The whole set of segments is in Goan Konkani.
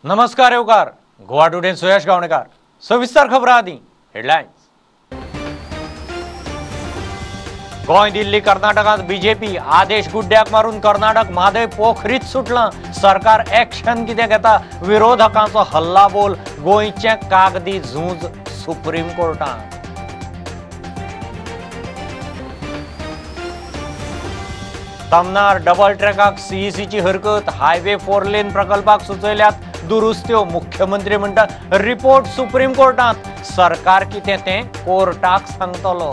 नमस्कार येवकार गोवा टुडे सुयश गावणेकर। सविस्तर खबरां आदी हेडलायन्स। गोंय दिल्ली कर्नाटकांत बीजेपी आदेश गुड्ड्याक मारून कर्नाटक म्हादय पोखरीत सुटलां। सरकार एक्शन कितें घेता, विरोधकांचो हल्लाबोल। गोंयचें कागदी झूज सुप्रीम कोर्टांत। तमनार डबल ट्रॅकाक सीईसीची हरकत, हायवे 4 लेन प्रकल्पाक सुचयल्यात दुरुस्त्यो। मुख्यमंत्री म्हणटात रिपोर्ट सुप्रीम कोर्टांत, सरकार कितें तें कोर्टाक सांगतलो।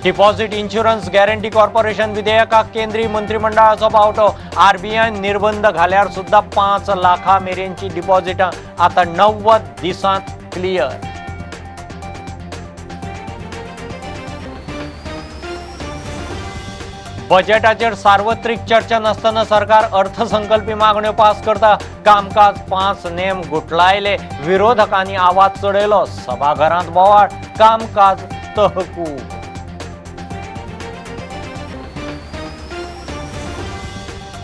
डिपॉझिट इन्शुरन्स गॅरंटी कॉर्पोरेशन विधेयकाक केंद्रीय मंत्रिमंडळाचो पावटो। आरबीआयन निर्बंध घाल्यार सुद्धा 5 लाखां मेरेनची डिपॉझिटां आतां 90 दिसांत क्लियर। बजेटाचेर सार्वत्रिक चर्चा नासतना सरकार अर्थसंकल्पी मागण्यो पास करता। कामकाज 5 नेम गुटलायले, विरोधकांनी आवाज चडयलो। सभाघरांत बोवाळ, कामकाज तहकूब।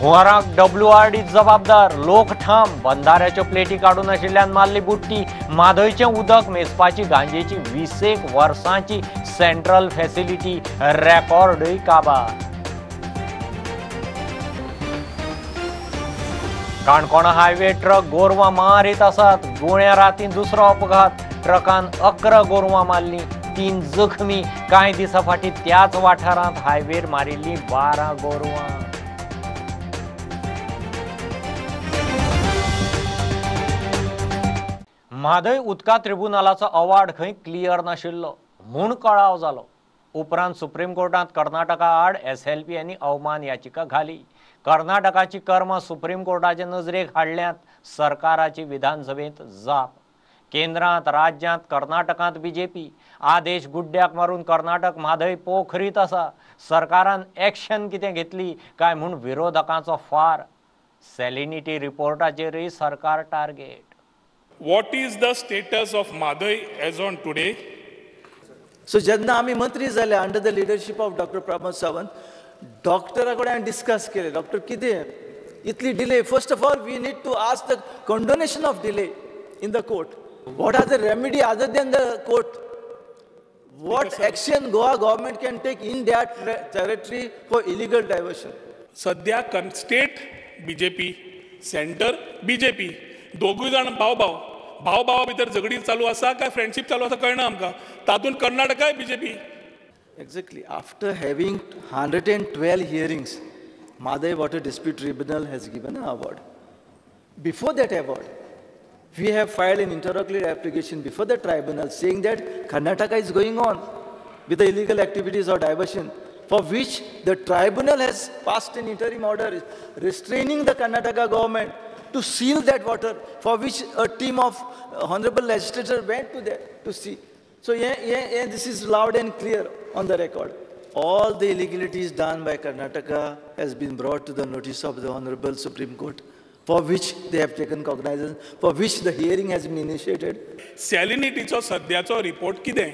हुंवाराक डब्ल्यूआरडी जबाबदार, लोक ठाम। बंधाऱ्याच्यो प्लेटी काडून आशिल्ल्यान मारली बुट्टी। म्हादयचें उदक मेजपाची गांजेची 20 वर्सांची सेंट्रल फॅसिलिटी रेकॉर्डूय काबार। काणकोणा हायवे ट्रक गोरवां मारीत आसात। गुण्या रातीं दुसरो अपघात, ट्रकान 11 गोरवां मारलीं, 3 जखमी। कांय दिसां फाटीं त्याच वाठारांत हायवेर मारिल्लीं 12 गोरवां। म्हादय उदका त्रिबुनालाचो अवार्ड खंय क्लियर नाशिल्लो म्हूण कळाव जालो। उपरांत सुप्रीम कोर्टांत कर्नाटका आड एसएलपी आनी अवमान याचिका घाली। कर्नाटकाची कर्मां सुप्रीम कोर्टाचे नजरेक हाडल्यांत, सरकाराची विधानसभेंत जाप। केंद्रांत राज्यांत कर्नाटकांत बीजेपी आदेश गुड्ड्याक मारून कर्नाटक म्हादय पोखरीत आसा। सरकारान एक्शन कितें घेतली काय म्हूण विरोधकांचो फार। सॅलिनिटी रिपोर्टाचेरय सरकार target. What is the status of Mhadei as on today? So जेन्ना आमी मंत्री जाले under the leadership of doctor Pramod Sawant, डॉक्टरा कडेन हांवें डिस्कस केलें, डॉक्टर कितें इतली delay? First of all we need to ask the condonation of delay in the court. What are the remedy other than the court? What action Goa government can take in that territory for illegal diversion? सध्या स्टेट बीजेपी, सेंटर बीजेपी, दोगूय जाण भाव भाव भाव भावा भितर झगडी चालू आसा काय फ्रेंडशीप चालू आसा कळना आमकां। तातूंत कर्नाटकाय BJP. Exactly. After having 112 hearings, Mhadei Water Dispute Tribunal has given an award. Before that award, we have filed an interlocutory application before the tribunal saying that Karnataka is going on with the illegal activities or diversion, for which the tribunal has passed an interim order restraining the Karnataka government to seal that water, for which a team of honorable legislators went to there to see. So yeah, this is loud and clear on the record. All the illegalities done by Karnataka has been brought to the notice of the Honorable Supreme Court, for which they have taken cognizance, for which the hearing has been initiated. Salinityचो सध्याचो रिपोर्ट कितें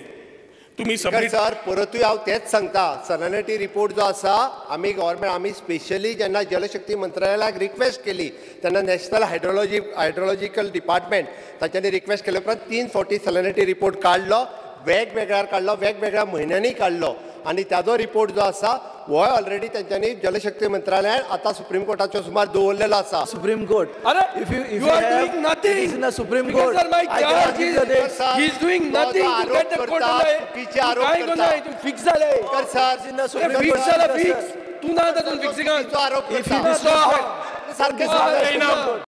तुमी सबमिट? सर परतूय हांव तेंच सांगता, सॅलिनिटी रिपोर्ट जो आसा आमी गव्हर्मेंट आमी स्पेशली जेन्ना जलशक्ती मंत्रालयाक रिक्वेस्ट केली तेन्ना नॅशनल हायड्रोलॉजिकल डिपार्टमेंट तांच्यांनी रिक्वेस्ट केले उपरांत 3 फावटी सॅलिनिटी रिपोर्ट काडलो, वेगवेगळ्यार काडलो, वेगवेगळ्या म्हयन्यांनी काडलो आनी ताजो रिपोर्ट जो आसा हो ऑलरेडी तेंच्यांनी जलशक्ती मंत्रालयान आतां सुप्रीम कोर्टाचो सुमार दवरलेलो आसा। Supreme court, if you are doing nothing in the Supreme Court, sir my charge is he is doing nothing to get the court. चुकीचे आरोप करता, तूं फिक्स जाले sir, in the Supreme fix Court जाला, फिक्स तूं ना तातूंत फिक्सिंगान आरोप करता सारकें सांगता।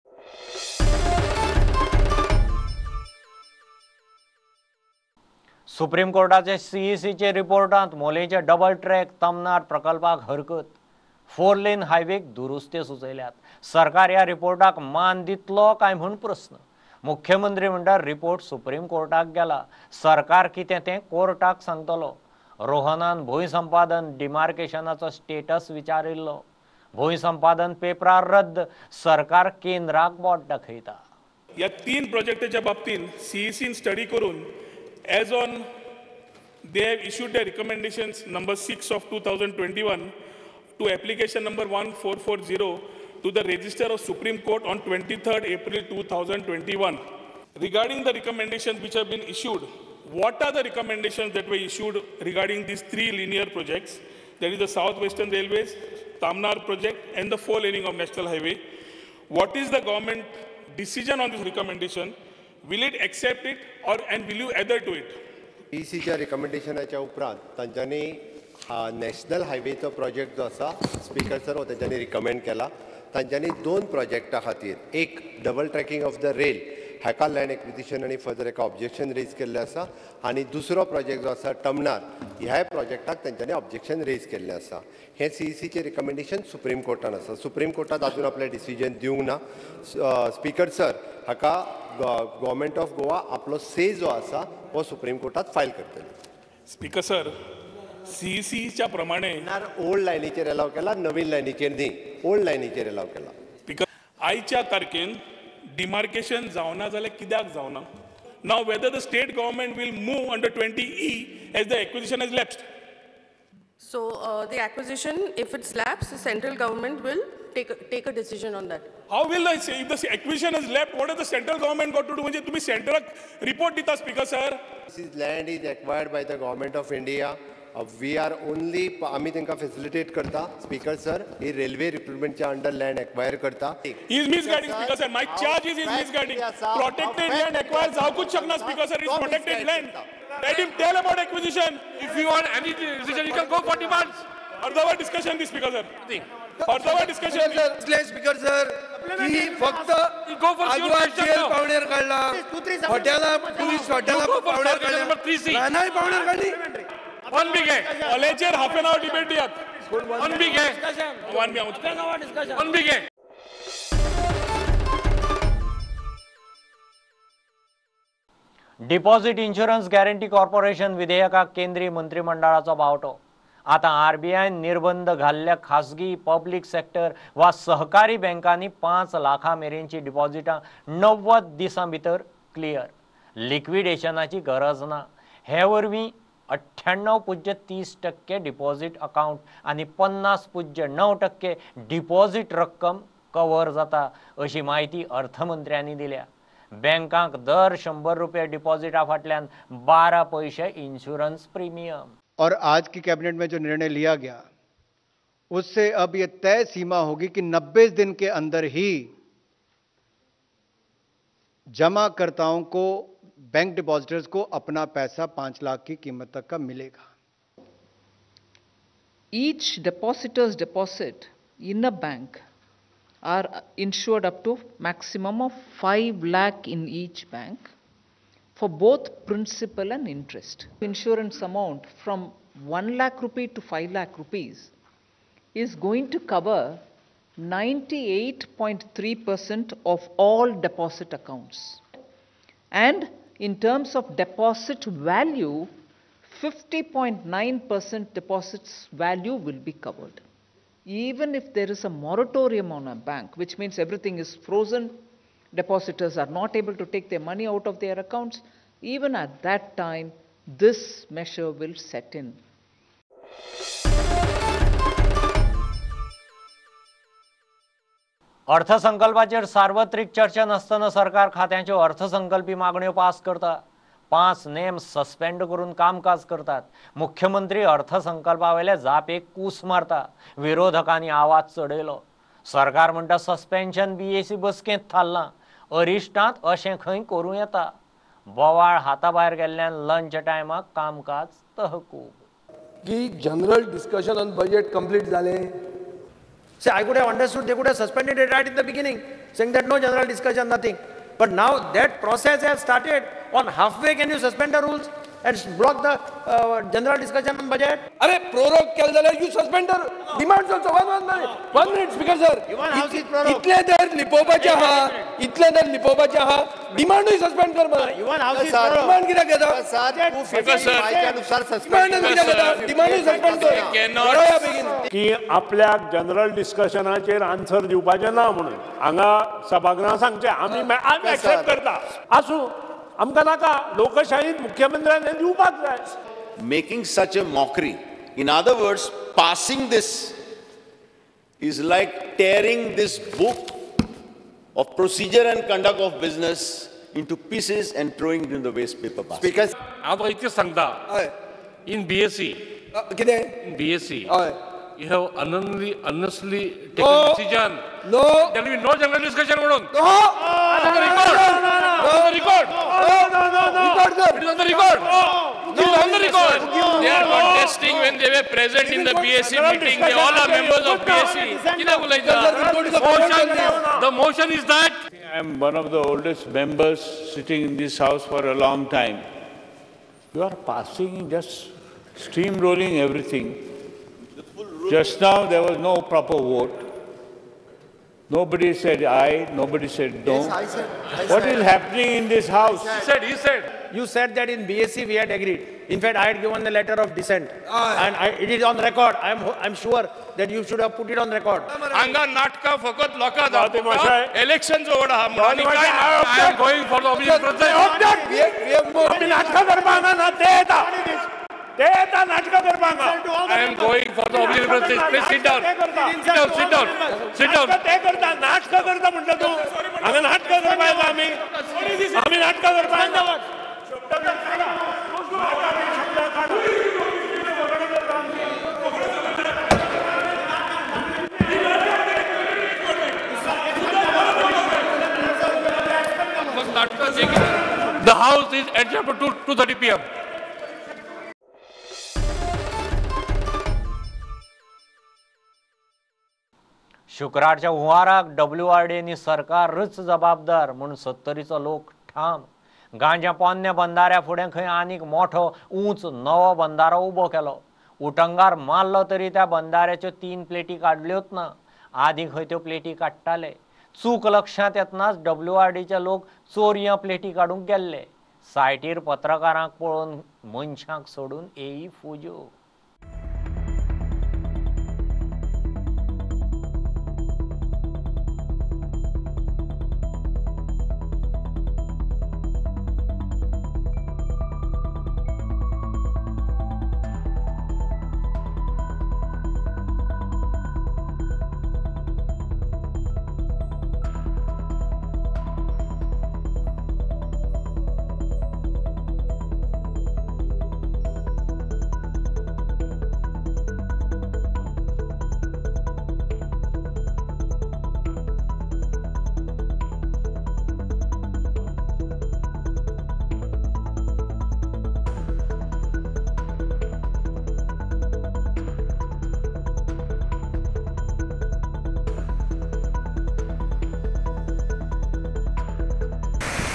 सुप्रीम कोर्टाचे सीईसीचे रिपोर्टांत मोलेचे डबल ट्रॅक तमनार प्रकल्पाक हरकत, 4 लेन हायवेक दुरुस्त्यो सुचयल्यात। सरकार ह्या रिपोर्टाक मान दितलो काय म्हूण प्रस्न। मुख्यमंत्री म्हणटात रिपोर्ट सुप्रीम कोर्टाक गेला, सरकार कितें तें कोर्टाक सांगतलो। रोहनान भूंय संपादन डिमार्केशनाचो स्टेटस विचारिल्लो, भूंय संपादन पेपरार रद्द, सरकार केंद्राक बोट दाखयता। ह्या 3 प्रोजेक्टाच्या बाबतींत सीईसीन स्टडी करून as on they have issued their recommendations number 6 of 2021 to application number 1440 to the Register of Supreme Court on 23rd April 2021. Regarding the recommendations which have been issued, what are the recommendations that were issued regarding these three linear projects? That is the South Western Railways, Tamnar project, and the four laning of National Highway. What is the government decision on this recommendation? Will it accept it and will you adhere to it? ECच्या रिकमेंडेशनाच्या उपरांत तांच्यांनी नॅशनल हायवेचो प्रोजेक्ट जो आसा स्पीकर सर हो तांच्यांनी रिकमेंड केला. तांच्यांनी दोन प्रोजेक्टा खातीर, एक double tracking of the rail हाका लँड एक्विजिशन आनी फर्दर एका ऑब्जेक्शन रेज केल्लें आसा, आनी दुसरो प्रोजेक्ट जो आसा टमनार ह्याय प्रोजेक्टाक तांच्यांनी ऑब्जेक्शन रेज केल्लें आसा. हें सीईसीचें रिकमेंडेशन सुप्रीम कोर्टान आसा. सुप्रीम कोर्टांत आजून आपलें डिसिजन दिवंक ना. स्पीकर सर हाका गव्हर्मेंट ऑफ गोवा आपलो से जो आसा हो सुप्रीम कोर्टात फायल करतले. स्पीकर सर, सीईसीच्या प्रमाणे ओल्ड लायनीचेर एलाव केला, नवीन लायनीचेर न्ही, ओल्ड लायनीचेर एलाव केला. स्पीकर, आयच्या तारखेन डिमार्केशन जावना जाल्यार कित्याक जावना? Now whether the state government will move under 20E as the acquisition has lapsed. So the acquisition, if it's lapsed, the central government will take a decision on that. How will I say if the acquisition has lapsed, what has the central government got to do? म्हणजे तुम्ही सेंट्रल रिपोर्ट दिता speaker sir. This is land is acquired by the government of India. We are only आमी तांकां फेसिलिटेट करता. स्पीकर सर, ही रेल्वे रिक्रुटमेंटच्या अंडर लँड एक्वायर करता. He is misguiding, Speaker sir. My charge is misguiding. Protected land acquire जावकूच शकना speaker sir. It's protected land. Let him tell about acquisition. If you want any decision, you can go for demands. अर्धवर discussion the speaker sir. अर्धवर discussion the speaker sir की फक्त आगवाद पावणेर काडला, हॉटेला टुरिस्ट हॉटेला पावणेर काडला, रानाय पावणेर काडली. One big A. कॉलेजर half an hour debate दियात. One big A. One big A. Deposit insurance guarantee corporation विधेयकाक केंद्रीय मंत्रिमंडळाचो बावटो. आतां आरबीआयन निर्बंध घाल्ल्या खासगी पब्लीक सेक्टर वा सहकारी बँकांनी 5 लाखां मेरेनची डिपॉझिटां 90 दिसां भितर क्लियर, लिक्विडेशनाची गरज ना. हे वरवीं 98.30% डिपॉझिट अकाउंट आनी 50.9% डिपॉझिट रक्कम कव्हर जाता अशी म्हायती अर्थमंत्र्यांनी दिल्या. बँकांक दर 100 रुपये डिपॉझिटा फाटल्यान 12 पैसे इन्शुरन्स प्रीमियम. और आज की कैबिनेट में जो निर्णय लिया गया उससे अब ये तय सीमा होगी कि 90 दिन के अंदर ही जमाकर्ताओं को, बैंक डिपॉजिटर्स को अपना पैसा 5 लाख की कीमत तक का मिलेगा. Each depositor's deposit in a bank are insured up to maximum of 5 lakh in each bank for both principal and interest. Insurance amount from 1 lakh rupee to 5 lakh rupees is going to cover 98.3% of all deposit accounts. And in terms of deposit value, 50.9% deposits value will be covered. Even if there is a moratorium on a bank, which means everything is frozen, depositors are not able to take their money out of their accounts, even at that time, this measure will set in. अर्थसंकल्पाचेर सार्वत्रिक चर्चा नासतना सरकार खात्यांच्यो अर्थसंकल्पी मागण्यो पास करता. 5 नेम सस्पेंड करून कामकाज करतात. मुख्यमंत्री अर्थसंकल्पावेल्या जापेक कूस मारता. विरोधकांनी आवाज चडयलो. सरकार म्हणटा सस्पेन्शन बीएसी बसकेंत थारलां. अरिश्टांत अशें खंय करूं येता? बोवाळ हाता भायर गेल्ल्यान लंच टायमाक कामकाज तहकूब. की general discussion on budget complete जालें. See, I could have understood they could have suspended it right in the beginning, saying that no general discussion, nothing. But now that process has started. On halfway, can you suspend the rules and block the general discussion on budget? Arey, prorogue केलं जाल्यार you suspend the demands also. One minute, Speaker sir. इतले दर लिपोवपाचे आहा, इतले दर लिपोवपाचे आहा, डिमांडूय सस्पेंड कर मला. You want house is prorogue. Demand कित्याक घेता? 255 डिमांड कित्याक घेता? डिमांडूय सस्पेंड कर. की आपल्याक जनरल डिस्कशनाचेर आन्सर दिवपाचें ना म्हणून हांगा सभागृहांत सांगचें आमी एक्सेप्ट करता. आसूं, आमकां नाका. लोकशाहीत मुख्यमंत्र्यान हें दिवपाक जाय. Making such a mockery, in other words, passing this is like tearing this book of procedure and conduct of business into pieces and throwing it in the waste paper basket. Speaker, हांव तुका इतलें सांगता, in BSc, कितें? In BSc, you have unnecessarily taken decision. No. There will be no general discussion म्हणून. No. On the record. On the record. No, no, no, no. It is on the record. It is on the record. They are contesting when they were present in the BSc meeting. They all are members of BSc. कितें उलयता? The motion is that I am one of the oldest members sitting in this house for a long time. You are passing, just steamrolling everything. Just now there was no proper vote. Nobody said aye, nobody said no. Yes, I said, What is happening in this house? He said. You said that in BSc we had agreed. In fact, I had given the letter of dissent. And it is on record. I'm sure that you should have put it on record. Hanga natka fakat loka da. Election जवळ आहा म्हणून I am going for the obligatory process. आमी नाटकां करपाक ना ते येता. ते येता नाटकां करपाक. I am going for the obligatory process. Please sit down. Sit down, sit down. Sit down. ते करता नाटकां करता म्हणटा तूं. हांगा नाटकां करपाक येता आमी. आमी नाटकां करपाक येता. The house is adjourned to 2:30 p.m. शुक्रारच्या हुंवाराक WRDनी सरकारच जबाबदार म्हूण सत्तरीचो लोक ठाम. गांजा पोन्न्या बंदाऱ्या फुडें खंय आनीक मोठो उंच नवो बंदारो उबो केलो. उटंगार मारलो तरी त्या बंदाऱ्याच्यो 3 प्लेटी काडल्योच ना. आदीं खंय त्यो प्लेटी काडटाले. चूक लक्षांत येतनाच WRDचे लोक चोरयां प्लेटी काडूंक गेल्ले. सायटीर पत्रकारांक पळोवन मनशांक सोडून येई फुज्यो.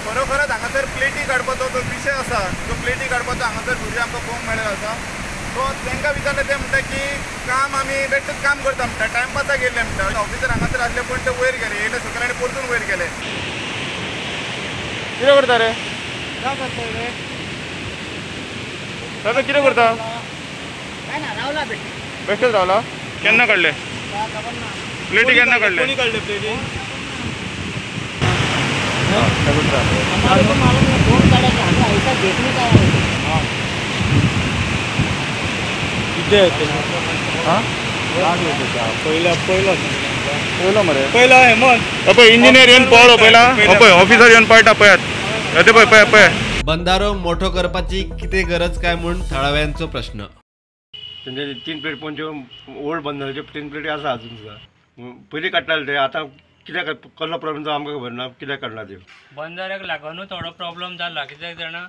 खरोखरच हांगासर प्लेटी काडपाचो जो विशय आसा, जो प्लेटी काडपाचो हांगासर भुरगे आमकां पळोवंक मेळ्ळो आसा, सो तांकां विचारलें ते म्हणटा की काम आमी बेठेच काम करता म्हणटा, टायमपासाक येयल्ले म्हणटा. ऑफिसर हांगासर आसले पूण ते वयर गेले, येयले सकयल आनी परतून वयर गेले. कितें करता रे? दादा कितें करता? बेश्टेच रावला? केन्ना काडले प्लेटी? केन्ना काडले? प्लेटी हमारे को मालूम है कौन काटा था, हमें ऐसा देखने का है। हां पहिला पहिला पयलो मरे पहिला हेमंत पळय इंजिनियर येवन पळो पयला, पळय ऑफिसर येवन पळटा पळयात, ते पळय पळय पळय. बंधारो मोठो करपाची कितें गरज काय म्हूण थळाव्यांचो प्रश्न. तेंचे 3 प्लेट पोंचे ओल्ड बंधाऱ्याच्यो 3 प्लेटी आसा अजून सुद्दां. पयलीं काडटाले ते, आतां कित्याक कसलो प्रॉब्लम तो आमकां खबर ना, कित्याक काडना त्यो. बंधाऱ्याक लागूनूच थोडो प्रॉब्लम जाला, कित्याक जाणा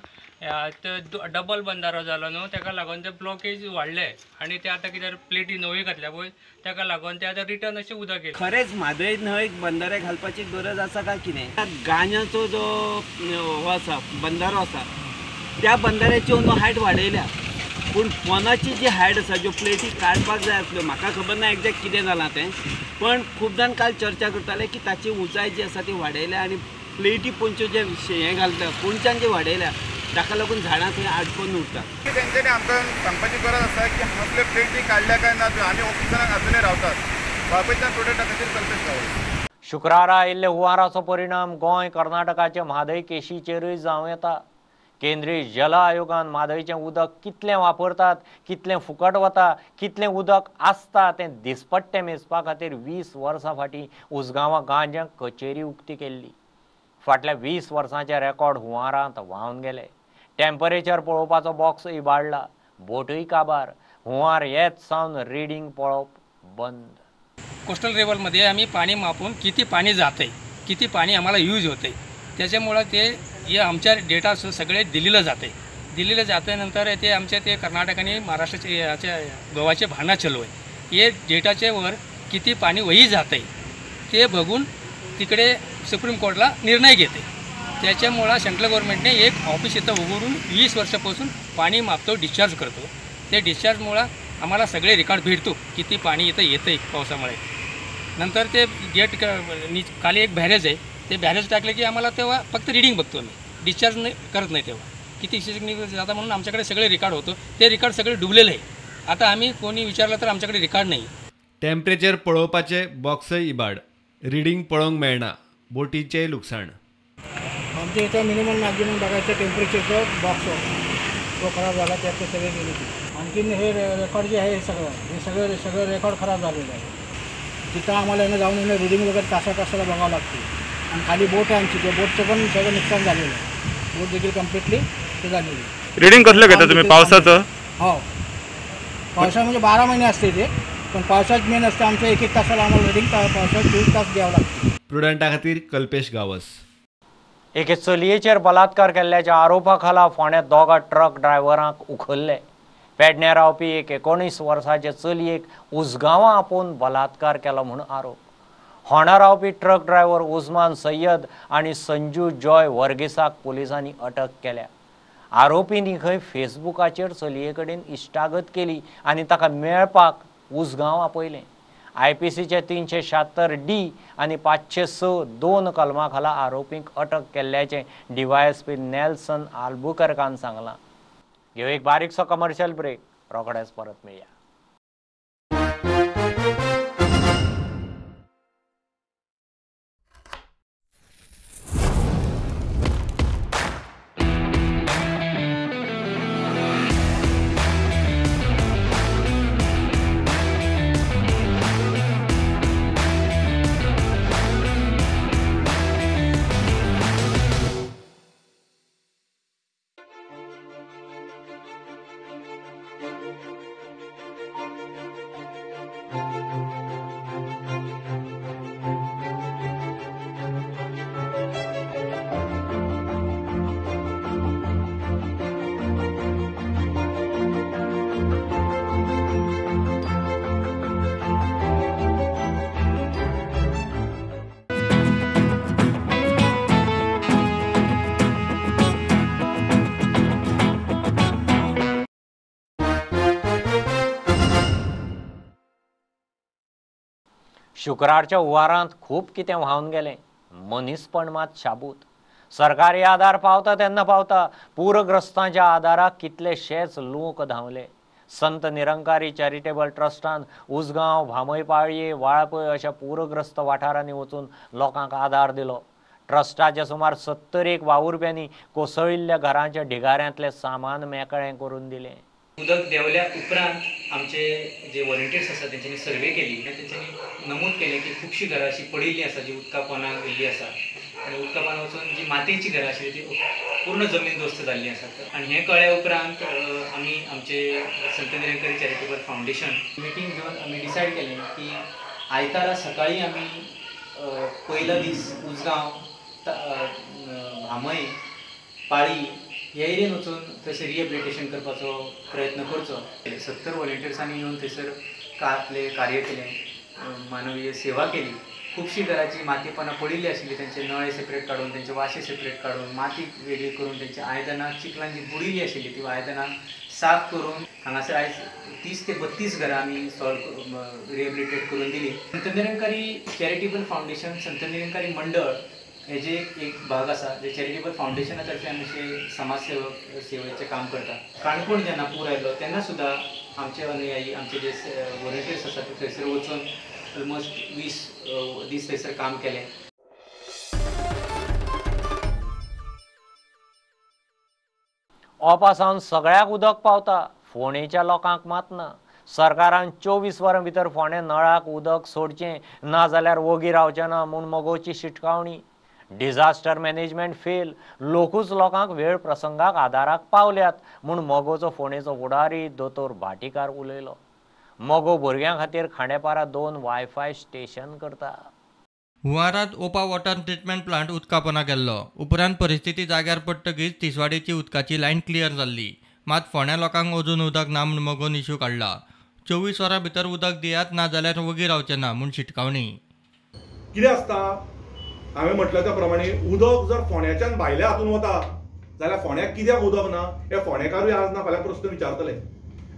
डबल बंधारो जालो न्हू, ताका लागून ते ब्लॉकेज वाडले आनी ते आतां कित्याक प्लेटी नवी घातल्या पळय, ताका लागून ते आतां रिटर्न अशें उदक येयलें. खरेंच म्हादय न्हंयक बंधारे घालपाची गरज आसा काय कितें? गांजाचो जो हो आसा बंधारो आसा, त्या बंधाऱ्याची अंदू हायट वाडयल्या, पूण पोनाची जी हायट आसा, ज्यो प्लेटी काडपाक जाय आसल्यो, म्हाका खबर ना एग्जॅक्ट कितें जालां तें, पण खूब जाण काल चर्चा करताले की ताची उंचाय जी आसा ती वाडयल्या आनी प्लेटी पोंच्यो जे हें घालता पोंच्यान जे वाडयल्या ताका लागून झाडां थंय आडकोन उरता. तेंच्यांनी आमकां सांगपाची गरज आसा की हांगासले प्लेटी काडल्या काय ना, आमी ऑफिसरांक अजुनूय रावतात वाळपयच्यान प्रोडक्टा खातीर कल्पेश रावता. शुक्रारा आयिल्ल्या हुंवाराचो परिणाम गोंय कर्नाटकाचे म्हादय केशीचेरूय जावं येता. केंद्रीय जल आयोगान म्हादयचें उदक कितलें वापरतात, कितलें फुकट वता, कितलें उदक आसता तें दिसपट्टें मेजपा खातीर 20 वर्सां फाटीं उसगांवां गांज्यां कचेरी उक्ती केल्ली. फाटल्या 20 वर्सांचे रेकॉर्ड हुंवारांत व्हांवन गेले. टेम्परेचर पळोवपाचो बॉक्स इबाडला, बोटूय काबार. हुंवार येत सावन रिडींग पळोवप बंद. कोस्टल लेवलमध्ये आम्ही पाणी मापून किती पाणी जाते, किती पाणी आम्हाला यूज होते, त्याच्यामुळं ते हे आमच्या डेटा सगळे दिलेलं जाते. दिलेलं जाते नंतर ते आमच्या ते कर्नाटक आणि महाराष्ट्राचे याच्या गोवाचे भांडणं चालू आहे. हे डेटाचे वर किती पाणी वही जाते ते बघून तिकडे सुप्रीम कोर्टला निर्णय घेते. त्याच्यामुळं सेंट्रल गव्हर्नमेंटने एक ऑफिस इथं उघडून 20 वर्षापासून पाणी मापतो, डिस्चार्ज करतो. ते डिस्चार्जमुळं आम्हाला सगळे रेकॉर्ड भेटतो किती पाणी इथं येतं आहे पावसामुळे. नंतर ते गेट खाली एक बॅरेज आहे, ते बॅरेज टाकले की आम्हाला तेव्हा फक्त रिडिंग बघतो आम्ही, डिस्चार्ज नाही करत नाही. तेव्हा किती शिक्षक जाता म्हणून आमच्याकडे सगळे रेकॉर्ड होतो, ते रेकॉर्ड सगळे डुबलेले आहे. आता आम्ही कोणी विचारलं तर आमच्याकडे रेकॉर्ड नाही. टेम्परेचर पळोवपाचे बॉक्सय इबाड, रिडींग पळोवंक मेळना, बोटीचेय लुकसाण. आमच्या इथं मिनिमम मॅक्झिमम बघायचं टेम्परेचरचं बॉक्स होता तो खराब झाला, त्यात ते सगळे गेले. आणखीन हे रेकॉर्ड जे आहे हे सगळं हे सगळं रेकॉर्ड खराब झालेलं आहे. तिथं आम्हाला येणं जाऊन येणं रिडिंग वगैरे तासा तासाला बघावं लागते. आणि खाली बोट आहे आमची, त्या बोटचं पण सगळं नुकसान झालेलं आहे. बोट देखील कम्प्लिटली ते झालेली आहे. रिडिंग कसलं घेता तुम्ही पावसाचं? हो, पावसाळा म्हणजे 12 महिने असते ते, पण पावसाळ्यात मेन असते आमचं. एक एक तासाला आम्हाला रिडिंग पावसाळ्यात 24 तास द्यावं लागते. प्रुडंटा खातीर कल्पेश गावस. एके चलयेचेर बलात्कार केल्ल्याच्या आरोपा खाला फोंड्यात दोगा ट्रक ड्रायव्हरांक उखल्ले. पेडण्यां रावपी एक 19 वर्साचे चलयेक उसगांवां आपोवन बलात्कार केलो म्हूण आरोप. होंडा रावपी ट्रक ड्रायव्हर उस्मान सय्यद आनी संजू जॉय वर्गीसाक पुलिसांनी अटक केल्या. आरोपींनी खंय फेसबुकाचेर चलये कडेन इश्टागत केली आनी ताका मेळपाक उसगांव आपयलें. IPCचे 376D आनी 506(2) कलमा खाला आरोपींक अटक केल्ल्याचें DYSP Nelson आल्बुकर्कान सांगलां. घेवं एक बारीकसो कमर्शियल ब्रेक, रोखडेच परत मेळया. शुक्रारच्या हुंवारांत खूब कितें व्हांवन गेलें, मनीसपण मात शाबूत. सरकारी आदार पावता तेन्ना पावता, पूरग्रस्तांच्या आदाराक कितलेशेच लोक धांवले. संत निरंकारी चॅरिटेबल ट्रस्टान उसगांव, भामय पाळये, वाळपय अशा पूरग्रस्त वाठारांनी वचून लोकांक आदार दिलो. ट्रस्टाच्या सुमार 71 वावुरप्यांनी कोसळिल्ल्या घरांच्या ढिगाऱ्यांतलें सामान मेकळें करून दिलें. उदक देंवल्या उपरांत आमचे जे व्हॉलंटियर्स आसा तेंच्यांनी सर्वे केली आनी तेंच्यांनी नमूद केलें की खुबशीं घरां अशीं पडिल्लीं आसा जी उदका पोंदा गेल्लीं आसा आनी उदका पोंदा वचून जी मातयेचीं घरां आशिल्लीं ती पूर्ण जमीन दोस्त जाल्लीं आसात. आनी हें कळ्ळ्या उपरांत आमी आमचे Sant Nirankari charitable foundation meeting घेवन आमी डिसायड केलें की आयतारा सकाळीं आमी पयलो दीस उसगांव, भामय, पाळी ह्या एरियेन वचून थंयसर रिहेबिलिटेशन करपाचो प्रयत्न करचो. 70 व्हॉलंटियर्सांनी येवन थंयसर आपलें कार्य केलें, मानवीय सेवा केली. खुबशीं घराची मातीपणां पडिल्लीं आशिल्लीं, तेंचे नळे सेपरेट काडून, तेंचे वाशे सेपरेट काडून, माती वेगळी करून, तेंची आयदनां चिखलान जी बुडिल्लीं आशिल्लीं ती आयदनां साफ करून हांगासर आयज 30 ते 32 घरां आमी सॉल्व रिहेबिलिटेट करून दिली. संत निरंकारी चॅरिटेबल फावंडेशन, संत निरंकारी मंडळ हेजे एक भाग आसा जे चॅरिटेबल फावंडेशना तर्फे आमी अशें समाज सेवेचें काम करता. काणकोण जेन्ना पूर आयलो तेन्ना सुद्दां आमचे अनुयायी, आमचे जे व्हॉलंटियर्स आसा ते थंयसर वचून ऑलमोस्ट 20 दीस थंयसर काम केलें. ओपा सावन सगळ्याक उदक पावता, फोंडेच्या लोकांक मात ना. सरकारान 24 वरां भितर फोंडें नळाक उदक सोडचें, नाजाल्यार वोगी रावचें ना म्हूण मगोची शिटकावणी. डिझास्टर मॅनेजमेंट फेल, लोकूच लोकांक वेळ प्रसंगाक आदाराक पावल्यात म्हूण मगोचो फोंडेचो फुडारी दोतोर भाटीकार उलयलो. मगो भुरग्यां खातीर खांडेपारा 2 वायफाय स्टेशन करता. हुंवारांत ओपा वॉटर ट्रिटमेंट प्लांट उदकापोना गेल्लो. उपरांत परिस्थिती जाग्यार पडटकीच तिसवाडीची उदकाची लायन क्लियर जाल्ली. मात फोंड्या लोकांक अजून उदक ना म्हूण मगोन इश्यू काडला. 24 वरां भितर उदक दियात, ना जाल्यार वगी रावचें ना म्हूण शिटकावणी. कितें आसता, हांवें म्हटलें त्या प्रमाणे उदक जर फोंड्याच्यान भायल्या हातून वता जाल्यार फोंड्याक कित्याक उदक ना हे फोंडेकारूय आज ना फाल्यां प्रस्न विचारतले.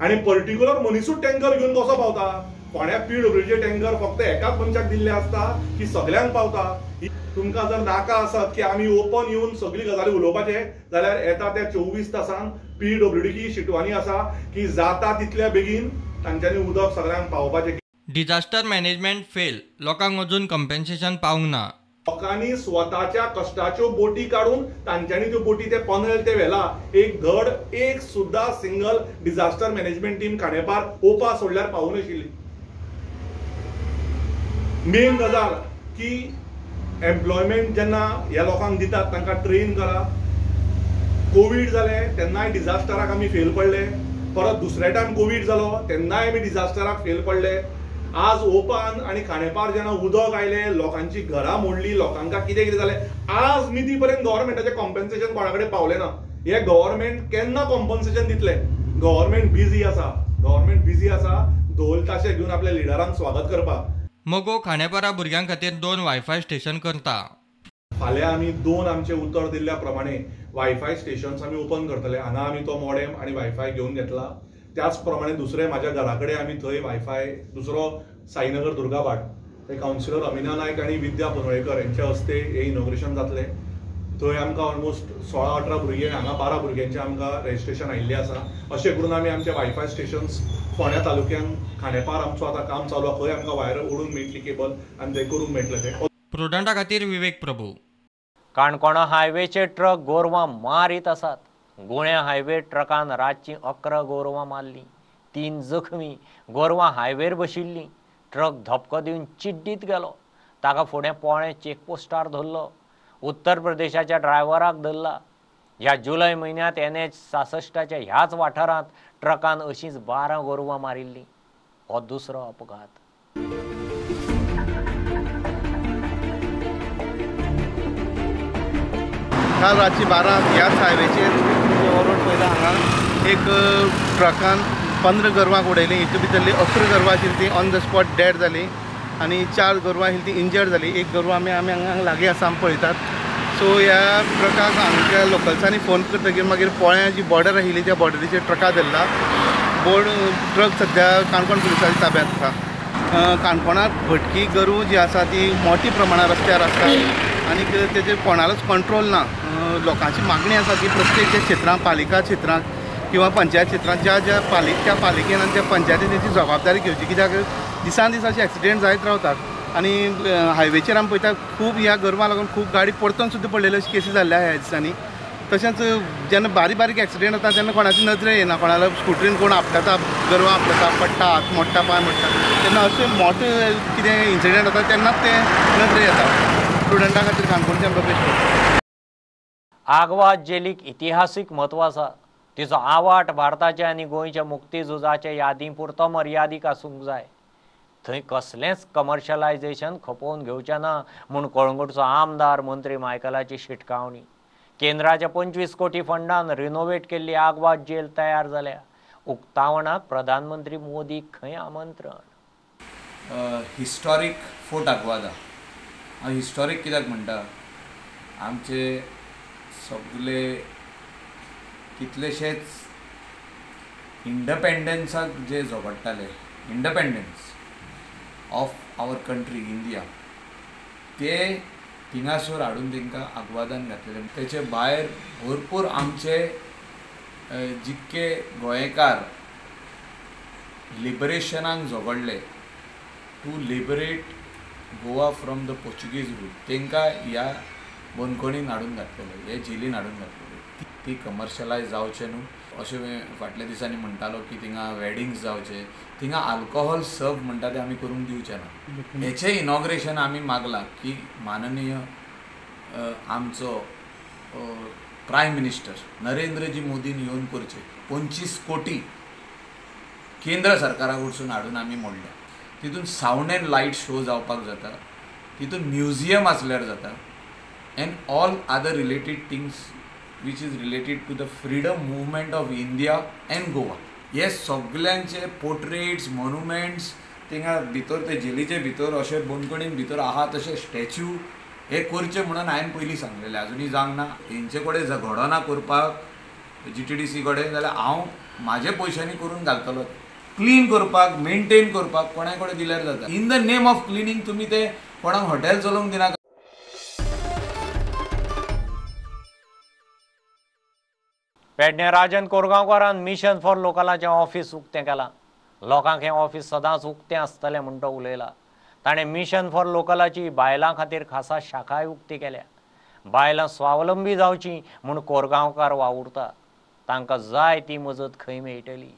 आनी पर्टिक्युलर मनिसूच टँकर घेवन कसो पावता? फोंड्या पीडब्ल्यूचे टँकर फक्त एकाच मनशाक दिल्ले आसता की सगल्यांक पावता? तुमकां जर नाका आसत की आमी ओपन येवन सगळी गजाली उलोवपाचे जाल्यार येता त्या 24 तासान पीडब्ल्यूडीची शिटवानी आसा की जाता तितल्या बेगीन तांच्यांनी उदक सगळ्यांक पावोवपाचें. डिझास्टर मॅनेजमेंट फेल, लोकांक अजून कंपेन्सेशन पावंक ना. लोकांनी स्वताच्या कश्टाच्यो बोटी काडून तांच्यांनी त्यो बोटी ते पनेल ते व्हेला. एक धड एक सुद्धा single disaster management team Khandepar Opa सोडल्यार पावूं नाशिल्ली. मेन गजाल की एम्प्लॉयमेंट जेन्ना ह्या लोकांक दितात तांकां ट्रेन करा. कोवीड जालें तेन्नाय डिझास्टराक आमी फेल पडले, परत दुसऱ्या टायम कोवीड जालो तेन्नाय आमी डिझास्टराक फेल पडले. आज ओपान आनी खांडेपार जेन्ना उदक आयलें, लोकांची घरां मोडली, लोकांक कितें कितें जालें, आज मिती पर्यंत गव्हर्मेंटाचें कॉम्पन्सेशन कोणा कडेन पावलें ना. हे गव्हर्मेंट केन्ना कॉम्पन्सेशन दितले? गव्हर्मेंट बिजी आसा, गव्हर्मेंट बिजी आसा धोल ताशे घेवन आपल्या लिडरांक स्वागत करपाक. मगो खांडेपारा भुरग्यां खातीर 2 वायफाय स्टेशन करता. फाल्यां आमी 2 आमचे उतर दिल्ल्या प्रमाणे वायफाय स्टेशन्स आमी ओपन करतले. हांगा आमी तो मॉडेम आनी वायफाय घेवन घेतला. त्याच प्रमाणे दुसरे म्हाज्या घरा कडेन आमी थंय वायफाय दुसरो साईनगर दुर्गाभाट ते कावन्सिलर अमिना नायक आनी विद्या पनोळेकर हेंच्या हस्ते हें इनॉग्रेशन जातलें. थंय आमकां ऑलमोस्ट 16-18 भुरगीं आनी हांगा 12 भुरग्यांचें आमकां रजिस्ट्रेशन आयिल्लें आसा. अशें करून आमी आमचे वायफाय स्टेशन्स फोंड्या तालुक्यान खांडेपार आमचो आतां काम चालू आसा. खंय आमकां वायर ओडूंक मेळटली केबल आनी ते करूंक मेळटलें तें. प्रुडंटा खातीर विवेक प्रभू. काणकोणा हायवेचे ट्रक गोरवां मारीत आसात. गुण्या हायवे ट्रकान रातची 11 गोरवां मारलीं, 3 जखमी. गोरवां हायवेर बशिल्लीं. ट्रक धपको दिवन चिड्डीत गेलो. ताका फुडें पोळें चेकपोस्टार धरलो. उत्तर प्रदेशाच्या ड्रायव्हराक धरला. ह्या जुलय म्हयन्यांत NH 66च्या ह्याच वाठारांत ट्रकान अशींच 12 गोरवां मारिल्लीं. हो दुसरो अपघात. काल रातची 12 ह्याच हायवेचेर रोड पळयता हांगा एक ट्रकान 15 गोरवांक उडयलीं. हितून भितरली 11 गोरवां आशिल्ली ती ऑन the spot dead जाली आनी 4 गोरवां आशिल्ली ती इंजर्ड जाली. एक गोरवां आमी हांगा लागीं आसा आमी पळयतात. सो ह्या ट्रकाक हांगच्या लोकल्सांनी फोन करतकीर मागीर पोळ्यां जी बॉर्डर आशिल्ली त्या बॉर्डरीचेर ट्रका धरला. बोर्ड ट्रक सद्या काणकोण पुलिसांच्या ताब्यांत आसा. काणकोणांत भटकी गोरवां जी आसा ती मोठ्या प्रमाणात रस्त्यार आसता आनी तेजेर कोणालोच कंट्रोल ना. लोकांची मागणी आसा की प्रत्येक जे क्षेत्रांत पालिका क्षेत्रांत किंवा पंचायत क्षेत्रांत ज्या ज्या त्या पालिकेन आनी त्या पंचायतीन तेची जबाबदारी घेवची. कित्याक दिसान दीस अशे एक्सिडेंट जायत रावतात आनी हायवेचेर आमी पळयता खूब ह्या गोरवां लागून खूब गाडी परतून सुद्दां पडलेल्यो अश्यो केसी जाल्ल्यो आहा ह्या दिसांनी. तशेंच जेन्ना बारीक बारीक एक्सिडेंट जाता तेन्ना कोणाची नदरे येना, कोणाला स्कुटरीन कोण आपटता, गोरवां आपटता, पडटा, हात मोडटा, पांय मोडटा, तेन्ना अशें मोठे कितें इन्सिडेंट जाता तेन्नाच ते नदरे येता. स्टुडंटा खातीर काणकोणच्यान प्रवेश करता. आगवाद जेलीक इतिहासीक म्हत्व आसा. तिचो आवाट भारताच्या आनी गोंयच्या मुक्ती झुजाच्या यादी पुरतो मर्यादीक आसूंक जाय. थंय कसलेंच कमर्शलायझेशन खपोवन घेवचें ना म्हूण कळंगूटचो आमदार मंत्री मायकलाची शिटकावणी. केंद्राच्या 25 कोटी फंडान रिनोवेट केल्ली आगवाद जेल तयार जाल्या. उक्तावणाक प्रधानमंत्री मोदी खंय आमंत्रण. Historic fort Aguada. हांव हिस्टॉरीक कित्याक म्हणटा, आमचे सगळे कितलेशेच इंडपेंडन्साक जे झगडटाले, independence of our country India, ते थिंगासर हाडून तांकां आगवादान घातलेले. तेचे भायर भरपूर आमचे जितके गोंयकार लिबरेशनाक झगडले, to liberate Goa from the Portuguese rule, तांकां ह्या बंदखणीन हाडून घातलेले, हे जेलीन हाडून घातलेले. ती कमर्शलायज जावचें न्हू अशें फाटल्या दिसांनी म्हणटालो की थिंगा वेडिंग्स जावचे, थिंगा आल्कोहोल सर्व म्हणटा ते आमी करूंक दिवचे ना. हेचें इनॉग्रेशन आमी मागलां की माननीय आमचो प्रायम मिनिस्टर नरेंद्रजी मोदीन येवन करचें. 25 कोटी केंद्र सरकारा कडसून हाडून आमी मोडल्या. तितून सावंड एंड लायट शो जावपाक जाता, तितून म्युझियम आसल्यार जाता, and all other related things which is related to the freedom movement of India and Goa. हे सगल्यांचे पोर्ट्रेट्स, मोन्युमेंट्स थिंगा भितर ते जेलीचे भितर अशें बंदखणीन भितर आहा तशें स्टॅच्यू हे करचे म्हणून हांवें पयलीं सांगलेलें. आजुनूय जावंक ना. हेंचे कडेन घडना करपाक GTDC कडेन जाल्यार हांव म्हाजे पयशांनी करून घालतलो. क्लीन करपाक, मेनटेन करपाक कोणाय कडेन दिल्यार जाता. In the name of cleaning तुमी ते कोणाक हॉटेल चलोवंक दिनाका. पेडणे राजन कोरगांवकारान मिशन फॉर लोकलाचें ऑफिस उक्तें केलां. लोकांक हें ऑफिस सदांच उक्तें आसतलें म्हूण तो उलयला. ताणें मिशन फॉर लोकलाची बायलां खातीर खासा शाखाय उक्ती केल्या. बायलां स्वावलंबी जावचीं म्हूण कोरगांवकार वावुरता. तांकां जाय ती मजत खंय मेळटली.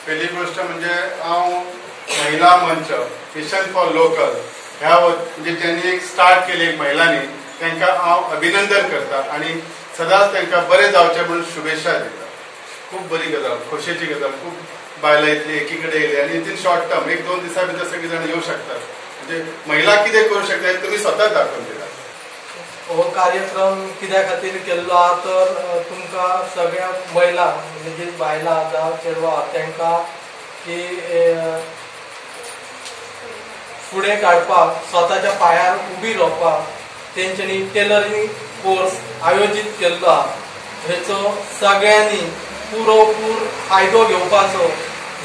पहिली गोष्ट म्हणजे हांव महिला मंच मिशन फॉर लोकल ह्या म्हणजे ज्यांनी एक स्टार्ट केली एक महिलांनी तांकां हांव अभिनंदन करता आनी सदांच तांकां बरें जावचें म्हणून शुभेच्छा दिता. खूब बरी गजाल, खोशयेची गजाल. खूब बायलां इतली एकी कडेन येयली आनी विथीन शॉर्ट टर्म 1-2 दिसां भितर सगळीं जाणां येवं शकतात. म्हणजे महिला कितें करूं शकता हें तुमी स्वता दाखोवन दिला. हो कार्यक्रम कित्या खातीर केल्लो आहा तर तुमकां सगळ्या महिला म्हणजे जी बायलां जावं चेडवां आहा तांकां की फुडें काडपाक, स्वताच्या पांयार उबी रावपाक तेंच्यांनी टेलरिंग कोर्स आयोजीत केल्लो आहा. हेचो सगळ्यांनी पुरोपूर फायदो घेवपाचो,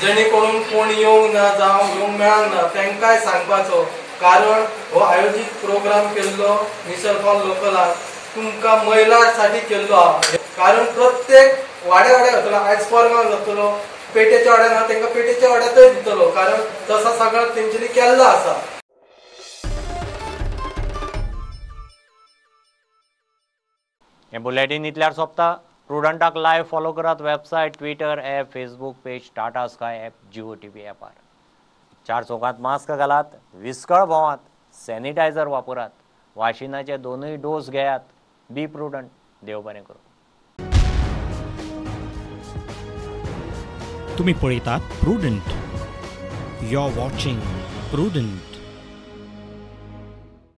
जेणे करून कोण येवंक ना जावं येवंक मेळना ना तांकांय सांगपाचो. कारण हो आयोजीत प्रोग्राम केल्लो मिशन फॉर लोकलाक तुमकां महिलां साठी केल्लो आहा. कारण प्रत्येक वाड्या वाड्या जातलो, आयज कोरगांव जातलो, पेटेच्या वाड्यान आहा तांकां पेटेच्या वाड्यातय दितलो, कारण तसो सगळो तेंच्यांनी केल्लो आसा. हें बुलेटीन इतल्यार सोंपता. प्रुडंटाक लायव्ह फॉलो करात website, Twitter app, Facebook page, Tata Sky app, Jio TV ॲपार. 4 चौकांत मास्क घालात, विस्कळ भोंवात, सॅनिटायझर वापरात, वाशिनाचे 2 डोस घेयात. Be prudent. देव बरें करूं. तुम्ही पळयतात Prudent. You are watching Prudent.